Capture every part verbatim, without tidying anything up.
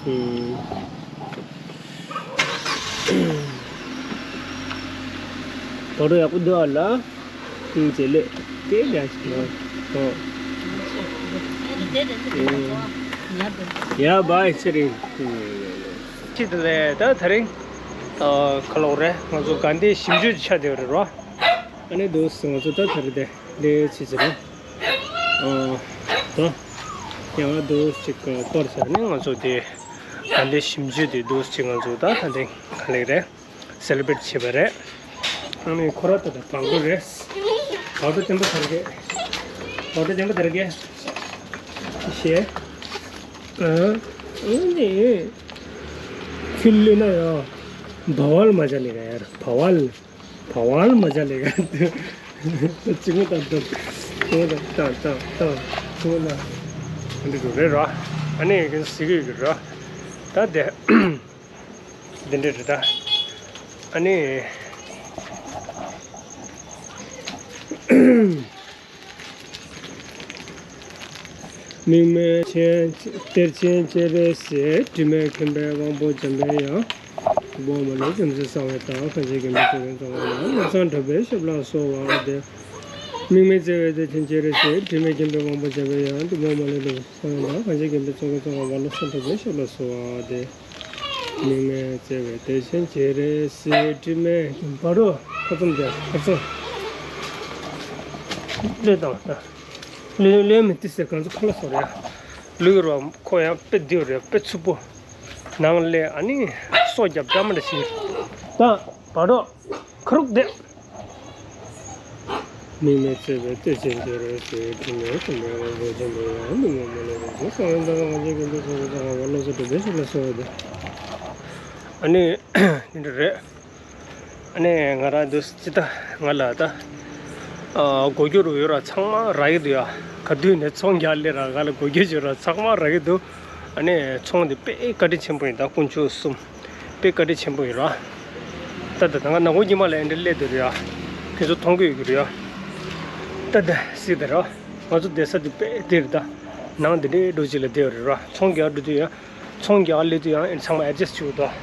ཨུམ། བར་དོ་ཡག་པོ་འདུག་ཨ་ལ། ཨུམ། བྱེད་ལས་དེ་ཡག་ཞིག་འདུག་ཨོ། ཨུམ། ཡ་བའི་ཚེ་རིང་། ཅི་དེ་ལས་ད་དེ་རིང་ཨ་ཁ་ལོག་རེད། ང་ཚོ་དགའ་ལྡན་ཞིབ་འཇུག་ཆ་དེ་རེད་རོ། ཨ་ནི་འདུག་སེ་ང་ཚོ་ད་དེ་རེད་དེ། ལས་བྱེད་ཚེ་རེད། ཨ། ད་ཡང་འདུག་ཅིག་པར་ཚར་ནས་ང་ཚོ་དེ་དགའ་ལྡན་ཞིབ་འཇུག་དེ་འདུག་ཅིག་ང་ཚོ་ད་ད་ཐེངས་ག་ལེགས་རེད། སེ་ལེ་བྷི་རེ་ཊི་བྱས་པ་རེད། ཨ་ནི་ཁོ་ར་ད་ད་བག་དྲོ་རེད། བག་དྲོ་བསྟན་པ་དར་རྒྱས། བག་དྲོ་བསྟན་པ་དར་རྒྱས། ཞེས། ཨ་ནི། ཁྱོད་ལོས་ན་ཡང་། བ་ཝལ་མ་བྱ་ལེ་ག་ཡར་བ་ཝལ། བ་ཝལ་མ་བྱ་ལེ་ག་ཅི་མོ་དང་དང་། ཅི་མོ་དང་དང་དང་དང་། ཅི་མོ་ན། འདི་འདྲ་རེད་ར། ཨ་ནི་གིན་ཟི་གི་གི་ར། ད་དེ། འདི་འདྲ་རེད་ད། ཨ་ནི། དམིགས་མེད་ཆེན་གཏེར་ཆེན་སྤྱན་རས་གཟིགས། དྲི་མེད་མཁྱེན་པའི་དབང་པོ་འཇམ་པའི་དབྱངས། ཐུགས་དམ་མ་ལུས་བྱང་ཆུབ་གསང་བའི་བདག། གང་ཞིག་མཁྱེན་པའི་ཚོགས་ཀྱིས་ཚོགས་རྣམས་ལ། བློ་བཟང་གྲགས་པའི་ཞབས་ལ་གསོལ་བ་འདེབས། དམིགས་མེད་བརྩེ་བའི་གཏེར་ཆེན་སྤྱན་རས་གཟིགས། དྲི་མེད་མཁྱེན་པའི་དབང་པོ་འཇམ་པའི་དབྱངས། ཐུགས་དམ་མ་ལུས་བྱང་ཆུབ་གསང་བའི་བདག། གང་ཞིག་མཁྱེན་པའི་ཚོགས་ཀྱིས་ཚོགས་རྣམས་ལ། བློ་བཟང་གྲགས་པའི་ཞབས་ལ་གསོལ་བ་འདེབས། དམིགས་མེད་བརྩེ་བའི་གཏེར་ཆེན་སྤྱན་རས་གཟིགས། དྲི་མེད་བར་དོ་ཁ་ཙམ་དེ་ཁ་ཙམ། ལོས་དང་ལོས་ལོས་མི་ཏི་སེ་གང་ཚོ་ཁ་ལ་སོ་རེད། ལུས་རོ་ཁོ་ཡང་དཔེ་བདེ་རེད། དཔེ་ཚུགས་པོ། ནང་ལས་ཨ་ནི་སོ་རྒྱབ་འདྲ་མ་འདྲ་ཞིག་ད་བར་དོ། ཁ་རུག་དེ། དམིགས་མེད་བརྩེ་བའི་གཏེར་ཆེན་སྤྱན་རས་གཟིགས། དྲི་མེད་མཁྱེན་པའི་དབང་པོ་འཇམ་པའི་དབྱངས། ཐུགས་དམ་མ་ལུས་བྱང་ཆུབ་གསང་བའི་བདག། གང་ཞིག་མཁྱེན་པའི་ཚོགས་ཀྱིས་ཚོགས་རྣམས་ལ། བློ་བཟང་གྲགས་པའི་ཞབས་ལ་གསོལ་བ་འདེབས། ཨ་ནི་འདི་འདྲ་རེད། ཨ་ནི་ང་རང་འདུག་སེ་ད་ང་ལ་ད་ཨ་གོ་རྒྱུ་རུ་ཡོད་ར། ཚང་མ་རག་གི་འདུག་ཡ། ག་དུས་ནས་ཚོང་རྒྱག་སླེབས་ར་ང་ལ་གོ་རྒྱུ་ཡོད་ར། ཚང་མ་རག་གི་འདུག་ཨ་ནི་ཚོང་འདི་དཔེ་བཀའ་དྲིན་ཆེན་པོ་ཡིན་ད། དཀོན་མཆོག་གསུམ། དཔེ་བཀའ་དྲིན་ཆེན་པོ་ཡིན་ར། ད་ད་ད་ང་ནག་པོ་ཉི་མ་ལ་འདི་འདྲ་སླེབས་བསྡད་རེད་ཡ། ཁྱེད་ཚོ་མཐོང་གི་ཡོད་ཀྱི་རེད་ཡ། ད་ད་སྲིད་ད་ར། ང་ཚོ་བསྡད་ས་འདི་དཔེ་འདི་རེད་ད། ནང་འདི་འདྲའི་འགྲོ་ཅིག་ལ་བསྡད་ཡོད་རེད་ར། ཚོང་རྒྱག་འགྲོ་དུས་ཡ། ཚོང་རྒྱག་སླེབས་དུས་ཡང་ཚང་མ་ཨེ་ཌི་ཇ་སི་ཊི་བྱེད་དགོས་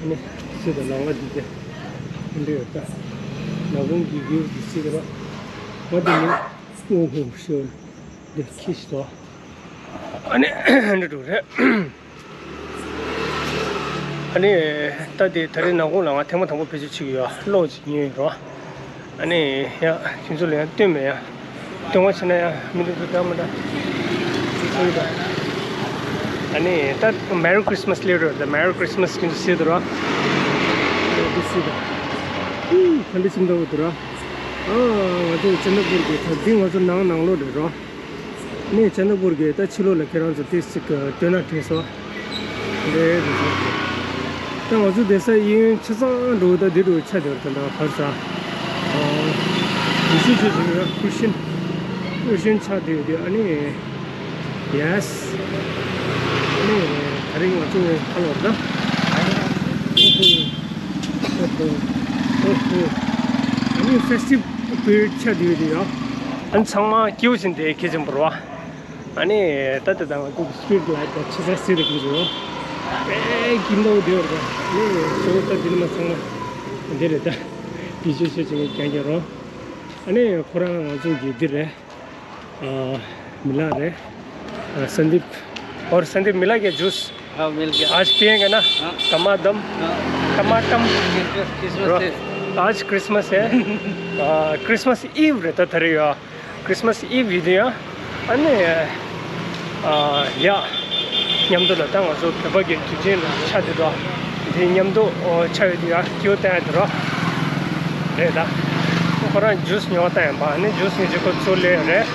ད། ཨ་ནི་སྲིད་ད་ནང་ལ་འདི་འདྲ་འདི་འདྲ་ཡོད་ད། ནག་པོ་འགྱིག་འགྱིག་འདི་སྲིད་ད་ར། ང་འདི་ནི་ཨོ་ཧོ་ཤོ་འདི་ཁྱི་ཞིག་ད། ཨ་ནི་འདི་འགྲོ་རེད། ཨ་ནི་ད་དེ་ད་རེས་ནང་ཁོང་ལ་ང་ཐེངས་མ་དང་པོ་བེད་སྤྱོད་བྱེད་ཀྱི་ཡོད། གློག་ཅིག་ཉོས་ཡོད་རོ། ཨ་ནི་ཡ་ཁྱེད་ཚོ་ལ་ཡང་སྟོན་མེད་ཡ། སྟོན་པ་བྱས་ན་ཡང་མི་འདུག་འདུག་འདྲ་མི་འདྲ་ཞིག་ཡོད་ད། ཨ་ནི་ད་Merry Christmas སླེབས་རེད་ད། Merry Christmas ཁྱེད་ཚོ་ཟེར་འདུག་རོ། འདི་ཟེར་ད། ཧུ་ཧ་འདི་ཅིག་འདྲ་བོ་འདུག་རོ། ཨ་ང་ཚོ་ཅན་དྲ་པུར་གི་ད་འདི་ང་ཚོ་ནང་ནང་ལོགས་རེད་རོ། ནས་ཅན་དྲ་པུར་གྱི་ད་ཕྱི་ལོགས་ལ་ཁྱེད་རང་ཚོ་ཏིས་ཅིག་སྟོན་ན་དྲན་སོང་། འདྲེ་རེད་སོང་། ད་ང་ཚོ་བསྡད་ས་གཡས་གཡོན་ཆ་ཚང་འགྲོ་ད་འདི་འགྲོ་ཆ་དེ་བར་ད་ད་གར་ས། ཨ་ཡེ་ཤུ་ཆོས་ཀྱི་ཁུར་ཤིན། ཁུར་ཤིན་ཆ་དེ་དེ་ཨ་ནི། ཡེས། ཨ་ནི་ད་རིང་ང་ཚོ་ཁ་ལོར་ད། ཨོ་ཧོ། ཨོ་ཧོ། ཨོ་ཧོ། ཨ་ནི་ཕེ་སི་ཊིབ་སི་པི་རི་ཊི་ཆ་དེ་དེ་ཡ། ཨ་ནི་ཚང་མ་སྐྱིད་པོ་བྱས་ནས་ཁྱེད་ཚོ་འབུར་བ། ཨ་ནི་ད་ལྟ་དང་ང་ཚོ་གི་སི་ཊི་རི་ཊི་ལའིཊ་དང་ཆེ་ས་སི་རི་ཀུན་བཟོ། དཔེ་ཀིན་ཏོ་དེ་བར་ད་ནི་ཞོ་ད་དེ་ནི་མ་ཚང་མ་འདི་རེད་ད། དེ་ཆོས་ཆོས་ཆེ་ངས་ཀྱང་ཀྱང་རོ། ཨ་ནི་ཁོ་རང་ང་ཚོ་གི་འདི་རེད། ཨ་མི་ལ་རེད། ཨ་སན་དིབ། ཨོར་སན་དིབ་མི་ལ་གི་ཇུས། हाँ मिल गया। आज पिएंगे ना। हाँ। टमाटम। हाँ। टमाटम। क्रिसमस, क्रिसमस है। आज क्रिसमस है। आ, क्रिसमस ईव रहता था रे यार। ཁྲིས་མས་ཨིབ་ཡིན་དུས་ཡང་ཨ་ནི་ཨ་ཡ་མཉམ་དུ་ལ་ད་ང་ཚོ་བོད་པ་གི་དུས་ཆེན་ཆ་དེ་དང་དེ་མཉམ་དུ་ཨོ་ཆ་ཡོད་དུས་ཡང་སྐྱིད་པོ་བསྟན་ཡ་དེ་རོ་རེད་ད། ཁོ་རང་ཇུས་ཉོ་བ་བསྟན་ཡ་པ་ཨ་ནི་ཇུས་ཉོ་རྒྱུ་ཁོ་ཚོ་ལས་རེད།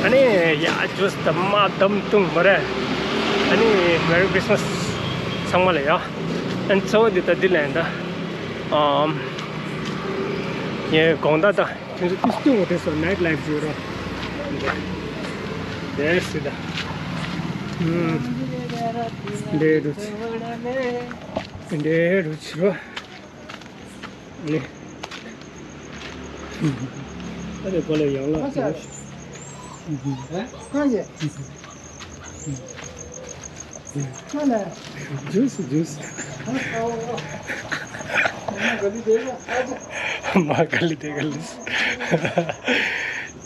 ཨ་ནི་ཡ་ཇུས་དམ་མ་དམ་བཏུང་མ་རེད། ཨ་ནི་Merry Christmas ཚང་མ་ལ་ཡ། ཨ་ནི་གཙོ་བོ་འདི་ད་འདི་ལན་ད་ཨམ་ཡ་དགོང་དག་ད། དེ་ཚོ་ཏིས་ཏུ་འོ་དེ་སོ་ནའིཊ་ལའིཕ་བརྗོད་རོགས། དེ་སི་ད། ཨུམ། འདྲེ་རུ་ཆི། འདྲེ་རུ་ཆི་རོ། ནི། ཨ་རེ་གོ་ལ་ཡང་ལ། ཨ་ཅག་ཨ་ཅག་ཇུས་ཇུས། མ་ག་ལི་དེ་ག་ལི།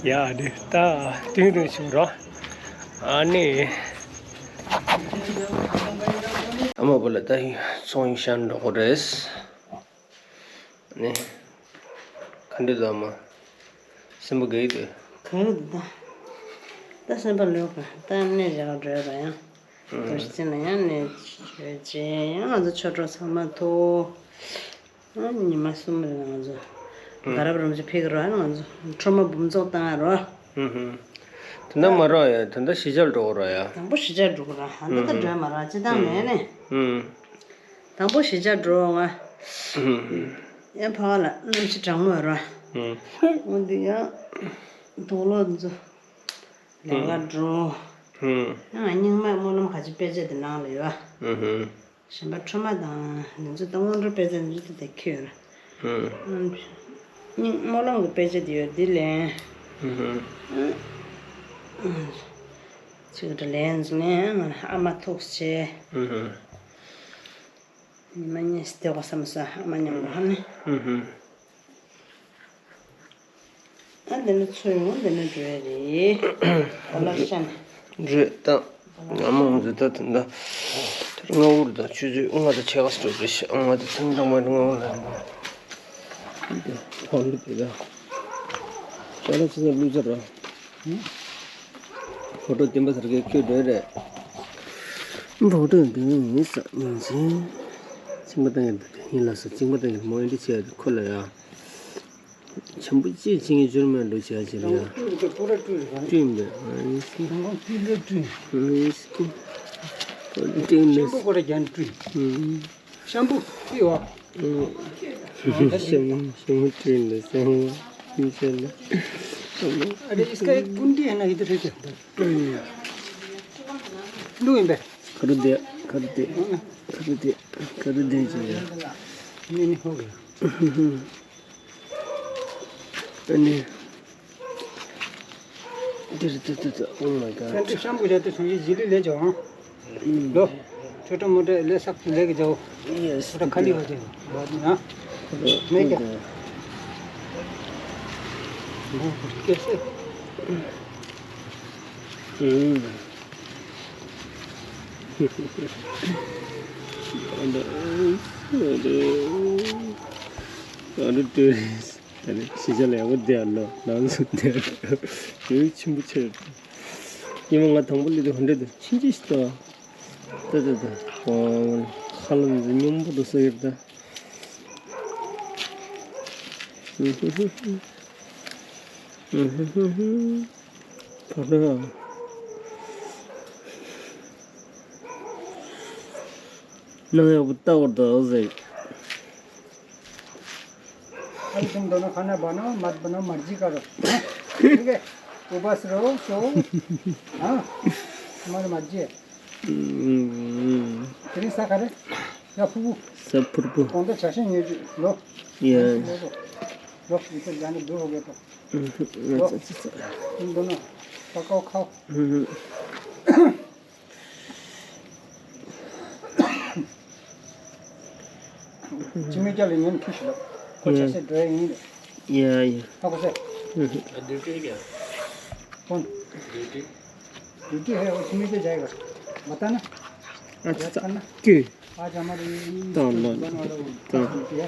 ཡ་ནི་ད་ཏིང་རིང་ཞིག་རོ། ཨ་ནི། ཨ་མ་བུ་ལ་ད་ཚོང་ཡིན་ཤན་འགྲོ་གོ་རེད། ནི། ག་འདྲ་འདུག་ཨ་མ། སེམས་པ་དགའ་ཡི་འདུག་ག་རེ་འདུག་ད། ད་སེམས་པ་ལོས་དགའ། ད་གནས་བཞག་འགྲོ་ཡ་ཡང་། ཨུམ། དུས་ཚོད་ལ་ཡང་གནས་བྱས་ཡང་ང་ཚོ་ཆོས་གྲོགས་ཚང་མ་ཐུག་ཨ་ཉི་མ་གསུམ་རེ་ང་ཚོ། ཨུམ། དགའ་རབ་རིན་པོ་ཆེ་ཕེབས་ཀྱི་རོགས་ང་ཚོ་ཁྲོམ་མ་འབུམ་ཚོགས་བཏང་རོགས། ཨུམ་ཧུམ། དེ་འདྲ་མ་རོགས་ཡ། དེ་འདྲ་གཞིས་ཆགས་འགྲོ་གི་རོགས་ཡ། དང་པོ་གཞིས་ཆགས་འགྲོ་གི་ར། ཧ་ད་ད་འགྲོ་ཡ་མ་རོགས་སྤྱི་བཏང་མེད་ནས། ཨུམ། དང་པོ་གཞིས་ཆགས་འགྲོ་ང་། ཡང་ཕ་བ་ལ་གནམ་གཤིས་གྲང་མོ་ར། འོ་འདི་ཡང་དུག་ལོག་འཛུ་ལས་ཀ་འགྲོ། ཡང་རྙིང་མ་སྨོན་ལམ་ག་ཅི་དཔེ་ཆ་དེ་ནང་ལ་ཡོད། གཞན་པ་ཁྲོ་མ་དང་འདི་ཚོ་ད་སྔོན་འགྲོ་དཔེ་ཆ་འདི་ཚོ་དེ་ཁྱོད་ར། རྙིང་སྨོན་ལམ་གྱི་དཔེ་ཆ་དེ་ཡོད་འདི་ལེན། ཚིག་འདྲ་ལན་ཟིན་ནས་ང་ཨ་མ་ཐུགས་ཆེ། ཉི་མ་གཉིས་སྡོད་དགོས་བསམ་སོང་ཨ་མ་མཉམ་དུ་ཧ་ནི། ཨ་འདི་ནི་ཚོ་ཡོང་འདི་ནི་འགྲོ་ཡ་རེད། ཨོ་ལ་ཤ་ནི། རེད་ད། ང་མ་ང་ཚོ་ད་དེ་འདྲ། དེར་སྔ་པོར་ད་ཆུ་ཚོད་ལྔ་དང་ཕྱེད་ཀ་ཙམ་རེད་ཤག་ང་ད་ཐེངས་དང་པོ་སྔ་པོ་ལ་ཡིན་པ། འདི་ཧོན་འདི་དེ་ད། ཅ་ལག་ཅི་ཙམ་བླུགས་ཚར་ར། ཧུམ། ཕོ་ཊོ་བདུན་པ་ཟེར་མཁན་ཁྱོད་འགྲོ་རེད། ཕོ་ཊོ་བདུན་ཡིན་ས་ཉིན་མཚན། རྩིག་པ་བཏང་ཡོད་འདུག་དེ་ཡིན་ལ་ས་རྩིག་པ་བཏང་ཡོད་མོ་ཨེ་འདྲ་བྱས་ཁོ་ལ་ཡ། བྱམས་པོ་ཅི་བྱེད་མཁན་འབྱོར་མེད་འགྲོ་བྱས་ཟེར་ཡ། བཀྲུས་འདུག་ཕོ་ཊོ་བཀྲུས་རེད་ག་ནས། བཀྲུས་འདུག་ཨ་ནི་སྐུ། དང་པོ་བཀྲུས་ལས་བཀྲུས། ཨ་ནི་སྐུ། ཕོ་ཊོ་བཀྲུས་ལས། ཤམ་པུ་ཁོ་ར་རྒྱན་བཀྲུས། ཨུམ། ཤམ་པུ་བཀྲུས་བ། ཤམ་པུ་བཀྲུས་ལ་ཤམ་པུ་བཀྲུས་ལ། अरे इसका एक कुंडी है ना इधर है क्या? लो इन पे। खरीदे खरीदे खरीदे खरीदे जी। नहीं नहीं हो गया। अरे। Oh my god. शाम को जाते समय जिले ले जाओ। लो, छोटा मोटा ले, सब लेके जाओ। यस। थोड़ा खाली हो जाए बाद में, हाँ? नहीं क्या? कैसे? ད་ནི་གཞིས་ཆགས་ལ་ཡག་པོ་བསྡད་ཨ་ལོ། ནང་སུ་བསྡད་ཨ་ལོ། ཡུལ་ཆེན་པོ་ཆེ། ཉི་མ་ང་དང་པོ་སླེབས་དུས་ཧོན་འདྲེ་དུ་ཕྱིན་ཅི་ཞིག་ཏོ། ད་ད་ད། ཁ་ལ་འཛིན་སྙོམས་པོ་འགྲོ་ས་ཡོད་ད། ཕ་ཕ། ནང་ཡག་པོ་ལྟ་བར་དག་ཟེར། हम तुम दोनों खाना बनाओ, मत बनाओ, मर्जी करो। ठीक है? उपास रहो, सो। हाँ? तुम्हारी मर्जी है। तेरी सा करे? या फूफू? सब फुरपू। कौन तो चाचा ये जो, लो। ये। लो, लो। लो, इधर जाने दो हो गए तो। लो। तुम दोनों पकाओ, खाओ। ཅི་མི་སྐྱ་ལ་ཉན་ཁྱི་ཞིག་ལ། ཁོ་ཆ་སེ་འགྲོ་ཡ་ཡིན་ལ། ཡ་ཡ། ཧ་གོ་སེ། ཨ། ཌིའུ་ཏི་རྒྱ། ཁོང་། ཌིའུ་ཏི། ཌིའུ་ཏི་ཧེ་འོ་ཅི་མི་སྐྱ་ཇའི་ག་མ་ལྟ་ན། ཨ་ཙི་ཙི། ཀྱེ། ཨ་ཅག་མ་རེད། ཏང་ལོ། ཏང་། ཡ་ད།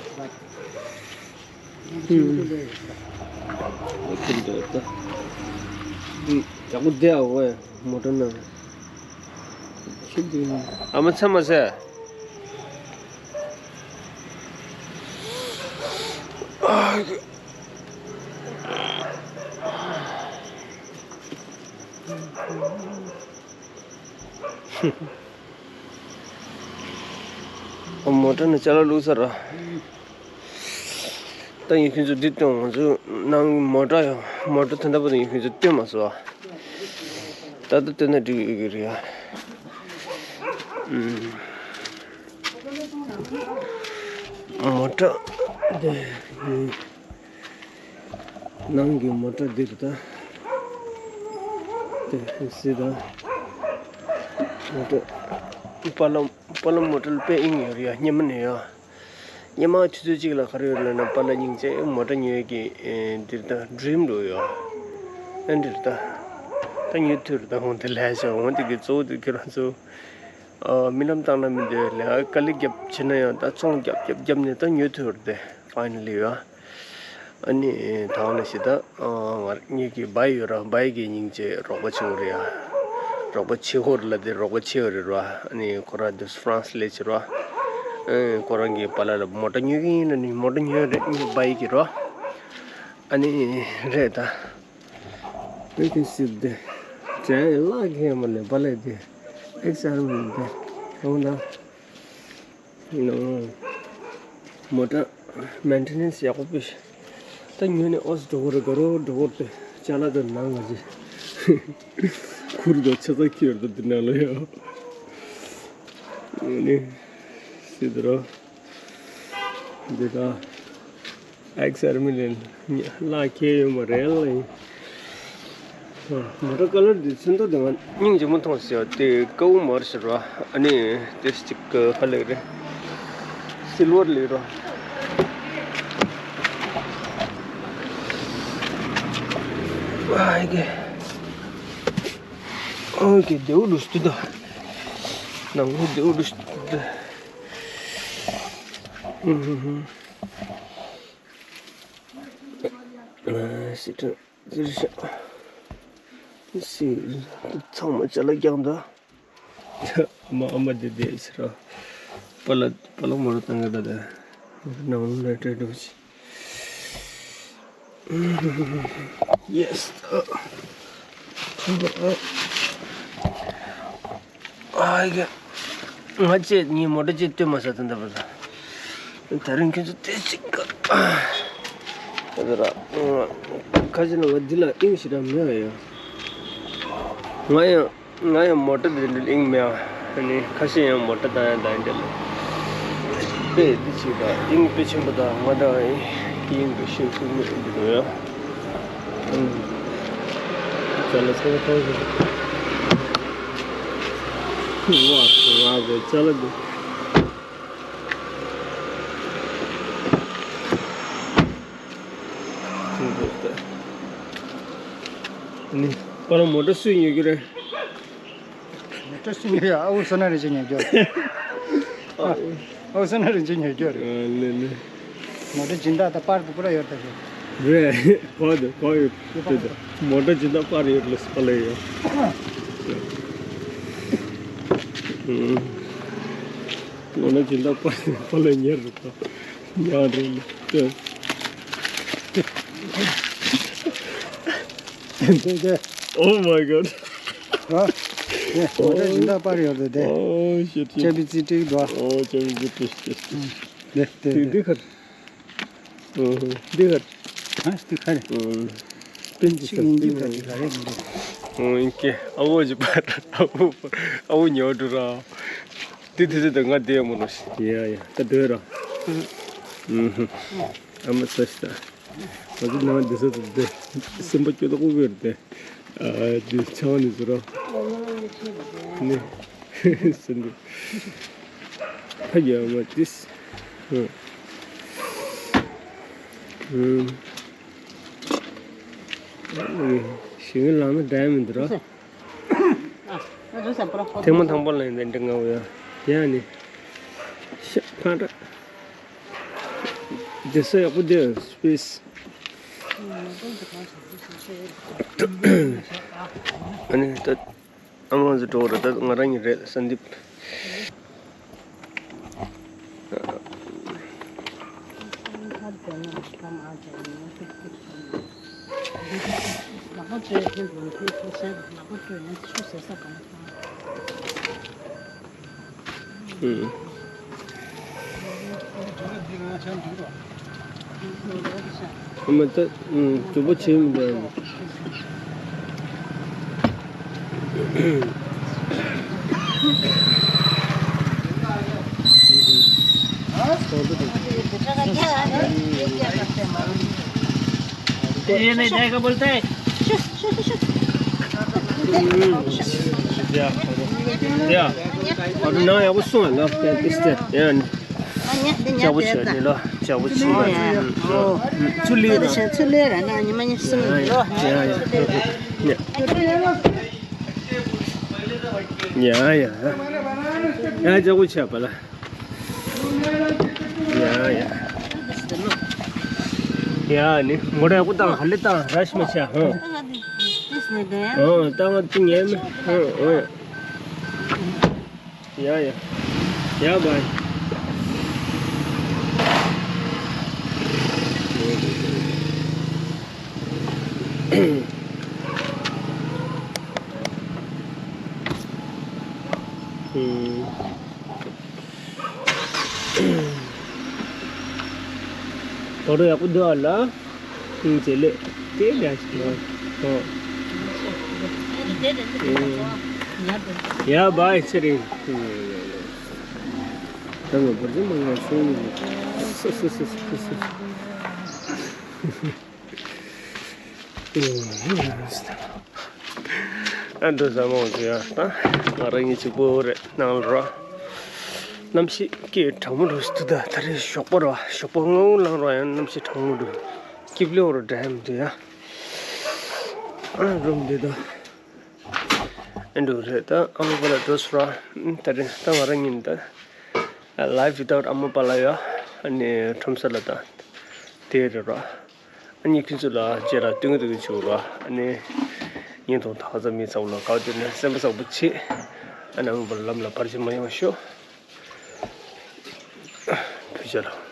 ཨ་ཁྱི་འདྲ་ད། འདི་ཡག་པོ་བསྡད་ཨ་ཝེ། མོ་ཊ་ནང་། ཨ་མ་ཚ་མ་ཟེར། མོ་ཊ་ནང་ཅ་ལག་བླུགས་ཚར་ར། ད་ཡིན་ཁྱོད་ཚོ་འདི་སྟོན། ང་ཚོ་ནང་མོ་ཊ་ཡང་མོ་ཊ་ད་ལྟ་བར་དུ་ཡིན་ཁྱོད་ཚོ་སྟོན་མ་སོང་ཨ། ད་ལྟ་སྟོན་ན་འགྲིག་ཡོད་ཀྱི་རེད་ཨ། ཨུམ། མོ་ཊ་འདི་ཡིན། ནང་གི་མོ་ཊ་འདི་རེད་ད། དེ་སྲིད་ད། མོ་ཊ། པཱ་ལགས་པཱ་ལགས་མོ་ཊ་ལ་དཔེ་དབྱིངས་ཡོད་རེད་ཡ། སྙེ་མ་ནས་ཡ། སྙེ་མ་ཆུ་ཚོད་གཅིག་ལ་ག་རེ་ཡོད་ལབ་ན། པཱ་ལགས་སྙིང་རྗེ་མོ་ཊ་ཉོ་ཡས་ཀྱི་ཨེ་འདིར་ད་ཌི་རིམ་འགྲོ་ཡོད། ཨེ་འདིར་ད་ད་ཉོ་ཐུབ་རེད། ད་འོང་དེ་ལས་བྱ་འོང་དེ་གི་གཙོ་བོ་དེ་ཁྱེད་རང་ཚོ་ཨ་རྨི་ལམ་བཏང་ན་མི་འདོད་ལས་དཀའ་ལས་རྒྱབ་བྱེད་ན་ཡང་ད་ཚོང་རྒྱབ་རྒྱབ་རྒྱབ་ནས་ད་ཉོ་ཐུབ་རེད་དེ་ཕ་ནི་ལི་ཡ། ཨ་ནི་ད་འོ་ན་ཞེ་ད་ཨ་ང་ངེད་ཀྱི་བྷའི་ཡོད་ར། བྷའི་གི་སྙིང་རྗེ་རོགས་པ་བྱེད་དགོས་རེད་ཡ། རོགས་པ་བྱེད་དགོས་རེད་ལབ་དེ་རོགས་པ་བྱེད་དགོས་རེད་ར། ཨ་ནི་ཁོ་ར་དེ་ཧྥ་རན་སི་ལས་བྱེད་ར། ཨ་ཁོ་རང་གི་པཱ་ལགས་ལ་མོ་ཊ་ཉོ་གི་ཡིན་ལབ་ནི་མོ་ཊ་ཉོས་རེད། ཨ་ནི་བྷའི་གི་ར། ཨ་ནི་རེད་ད། ཨེ་ཀི་སི་དེ་ཇན་ལག་གི་མ་ལས་པཱ་ལགས་དེ་ཨེག་སར་མི་དེ་ཧོན་ཌ། ནོ། མོ་ཊ་མེན་ཊེ་ནན་སི་ཡག་པོ་སྤེལ། ད་ཉོས་ནས་ཨོ་སི་འགྲོ་གི་རེད། དགའ་རོགས་འགྲོ་གི་རེད། ཅ་ལག་དང་ནང་ང་ཅི་ཁུར་དང་ཆ་ཚང་ཁྱེར་དང་འདི་ནང་ལ་ཡོད། ཨ་ནི་སི་དེ་རོ། འདི་ད་ཨེག་སར་མི་ལེན་ལག་ཁྱེར་ཡོད་མ་རེད་ལ་ཡིན། མོ་ཊ་ཀ་ལར་འདི་ཚོན་མདོག་དེ་ང་སྙིང་རྗེ་མོ་མཐོང་ཟེར་བ་དེ་ཀའུ་མར་ཟེར་བ། ཨ་ནི་དེ་གཅིག་ཧ་ལས་རེད། སིལ་ཝར་ལས་རོ། ཨ་ཡི་གེ་ཨོ་ཀེ་དེའུ་ལུས་ཏུ་ད་ནང་ལོ་དེའུ་ལུས་ཏུ་ད། ཨུ་ཧུ་ཧུ། ཨ་སི་ཏྲ། ཟེར་ཤག་སི། ཚང་མ་ཅ་ལག་རྒྱག་འདུག་ཨ་མ་ཨ་མ་དེ་དེ་ཟེར་རོ། པཱ་ལགས་པཱ་ལགས་མོ་ར་བཏང་གི་འདུག་དེ་ནང་ལ་སྤྲད་འགྲོ་ཅི། ཡེ་སི། ཨ་ཡི་གེ་ང་བཅས་ངའི་མོ་ཊ་ཅིག་སྟོན་མ་ཟ་ད་འདྲ་པ་ད། ད་རིང་ཁྱོད་ཚོ་དེ་ཅིག་ག་ད་ར། ཁ་ཅིག་ལ་ང་འདི་ལ་དབྱིངས་ཞེ་དྲག་མེད་པ་ཡ། ང་ཡང་ང་ཡང་མོ་ཊ་དེ་འདྲ་དབྱིངས་མེད་པ། ཨ་ནི་ཁ་ཤས་ཡང་མོ་ཊ་བཏང་ཡ་ད་འདྲ་ལ། དཔེ་འདི་ཅིག་ད་དབྱིངས་དཔེ་ཆེན་པོ་ད་ང་ད་དབྱིངས་དཔེ་ཤེས་ཐུབ་མེད་འདི་འདྲ་ཡ། ཅ་ལག་ཚང་མ་ཐོག་ཞིག་ཝ་ང་བའི་ཅ་ལག་འདི། ནི་པ་ལ་མོ་ཊ་སུས་ཉོ་རྒྱུ་རེད། མོ་ཊ་སུས་ཉོ་ཡ། ཨ་ཁུ་བསོད་ནམས་རིན་ཆེན་ཉོ་རྒྱུ་རེད། ཨ་ཨ་ཁུ་བསོད་ནམས་རིན་ཆེན་ཉོ་རྒྱུ་རེད། ཨ་ལེ་ལེ། མོ་ཊ་སྦྱིན་བདག་དང་པར་དུ་པུ་ར་ཡོད་ད་རེད། རེད། གོ་དེ་གོ་ཡོད་དེ་དེ། མོ་ཊ་སྦྱིན་བདག་པར་ཡོད་ལ་སི་པ་ལ་ཡོད། ཨུམ། མོ་ཊ་སྦྱིན་བདག་པར་དེ་པ་ལ་ཉེར་རུ་ད་ཉག་རེད་ལ་དེ། དེ་དེ། Oh my god. ཨ། ནས་མོ་ཊ་སྦྱིན་བདག་པར་ཡོད་དེ་དེ། Oh shit shit. ཅ་བི་རྩིས་སྤྲད་འདུག་ཨོ་ཅ་བི་རྩིས་སྤྲད་སྤྲད་སྤྲད། དེ་དེ་དེ་དེ་གར། འདི་ག་ཨ་འདི་ག་རེད། པིན་གྱི་ཅིག་ཨིན་ཇི་ག་ཅིག་ག་རེད་མི་འདུག་ཨོ་ཨིན་ཀེ་ཨ་བོ་ཇི་པ་ཨ་བོ་ཨ་བོ་ཉོ་འགྲོ་ར། དེ་དེ་ཚོ་ད་ང་བསྡད་ཡོང་མ་ནོ་ཤི། ཡ་ཡ་ད་འདོད་ར། ཨུ་ཧུ། ཨ་མ་ཚ་ཤི་ད། ང་ཚོ་ནང་འདི་ཚོ་ད་བསྡད། སེམས་པ་སྐྱོ་ད་ཁུག་གི་རེད་དེ། ཨ་འདི་ཆང་ནི་ཚོ་ར། ནི། སེམས་པ། ཕ་ཡ་མ་ཏིས། ཧུ། ཧུ། ཞིང་ལངས་ན་འདྲ་མི་འདུག་ར། ཐེངས་མ་དང་པོ་ལ་ཡིན་འདི་འདྲ་ངའོ་ཡ། དེ་ཡང་ནི། ཤ་ཕ་འདྲ། བསྡད་ས་ཡག་པོ་འདི་སི་པེ་སི། ཨ་ནི་ད། ཨ་མ་ཚོ་འགྲོ་ར་ད་ང་རང་གཉིས་རེད་སན་དིབ། ཨུམ། ཨ་མ་ད་ཨུམ་མཛུབ་མོ་བྱེད་མི་འདུག ये नहीं जाएगा बोलता है। या, या। ཨ་ནང་ཡག་པོ་སོང་ལ་ཏེ་ཏེ་ཡ་ནི། ཨ་ཉ་འདི་ཉ་ལྕགས་པོ་བྱས་ནི་ལ་ལྕགས་པོ་བྱས་ཨོ་ཡ་ཨོ། ཚུར་ལུས་ཏེ་ད་ཤ་ཚུར་ལུས་ར་ན་ཉི་མ་ཉི་གསུམ་ལོ། ཡ་ཡ་ཡ་ཡ་ལྕགས་པོ་བྱས་པ་ལ། ཡ་ཡ་ཡ་ནི་མོ་ར་ཡག་པོ་བཏང་ཧ་ལས་བཏང་ར་ཤི་མ་བྱས་ཧོ། ཨོ་བཏང་ཏི་ཉལ་མི་ཧོ་ཨོ། ཡ་ཡ། ཡ་བའི། ད་རུང་ཡག་པོ་འདུག་ཨ་ལ། ཨིན་ཅེ་ལེ། དེ་ལས་ཤི་ནོ། ཧོ། ཡ་བའི་ཚེ་རིང་། ད་ང་བར་ཅི་མང་ང་སོང་ཡིན། སོ་སོ་སོ་སོ་སོ། ཨ་འདུག་ཟ་མོ་ཟེར་ཡ་ད་ང་རང་ཉིད་གཅིག་པོ་རེད་ནང་ལ་ར། གནམ་གཤིས་སྐད་གྲང་མོ་འགྲོ་སྲིད་འདུག་ད་ད་རེས་ཞོགས་པ་ར་ཞོགས་པ་སྔ་པོ་ལངས་ར་ཡང་གནམ་གཤིས་གྲང་མོ་འགྲོ། སྐྱིབས་ལེ་འོ་ར་འདྲ་ཡ་མི་འདུག་ཡ། ཨ་རུམ་འདི་དང་། ཨེ་འདུག་རེད་ད་ཨ་མ་པ་ལ་འགྲོ་སོང་ར། ད་རེད་ད་ང་རང་ཉིད་ད། Life without ཨ་མ་པ་ལ་ཡ། ཨ་ནི་ཁྲོམ་ས་ལ་ད། དེ་རེད་ར། ཨ་ནི་ཁྱོད་ཚོ་ལ་རྗེས་ལ་སྟོན་གི་འདུག་གི་བྱུང་ར། ཨ་ནི། ཉིན་དང་ད་ཁ་ཚ་མི་ཚ་བོ་ལ་ག་དེ་ནས་སེམས་པ་བཟང་པོ་བྱེད། ཨ་ནི་ཨ་མ་པ་ལ་ལམ་ལ་བར་ཆད་མ་ཡོང་ཤོག་བུ་ཆ་ལ།